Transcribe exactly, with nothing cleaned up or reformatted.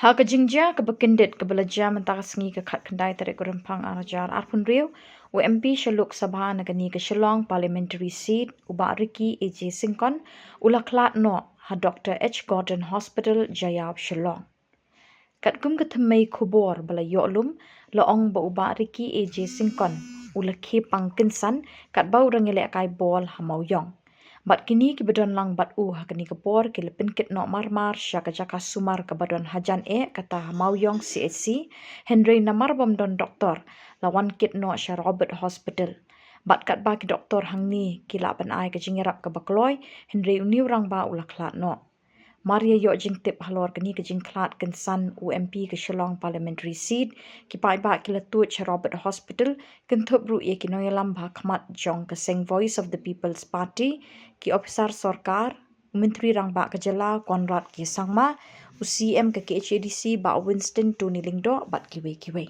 Ha ka jingjia kaba kyndit kaba la jia mynta ka sngi ka khatkhyndai tarik u Rymphang arhajar arphew hynriew, u M P sha Lok Sabha na kane ka Shillong Parliamentary Seat, u Bah Ricky A J Syngkon, u la khlad noh ha Doctor H Gordon Hospital, Jaiaw, Shillong. Katkum ka thymmei khubor ba la ïoh lum, la ong ba u Bah Ricky A J Syngkon u la khie pang kynsan katba u dang ïalehkai bol ha Mawïong. Bad kine kiba don lang bad u ha kane ka por ki la pynkit noh marmar sha ka jaka sumar kaba don hajan eh kata ha Mawïong C H C, hynrei namar bym don doktor, la wan kit noh sha Robert Hospital. Bad katba ki doktor hangne ki lah ban ai ka jingïarap kaba kloi, hynrei une u rangbah u la khlad noh. Mar ïa ïoh jingtip halor kane ka jingkhlad kynsan u M P ka Shillong Parliamentary Seat, ki paidbah ki la tuid sha Robert Hospital, kynthup ruh ïa ki nongïalam ba ha khmat jong ka seng Voice of the People's Party, ki ophisar sorkar, u Myntri Rangbah ka jylla Conrad K Sangma, u C M ka K H A D C Bah Winston Tony Lyngdoh bad kiwei kiwei.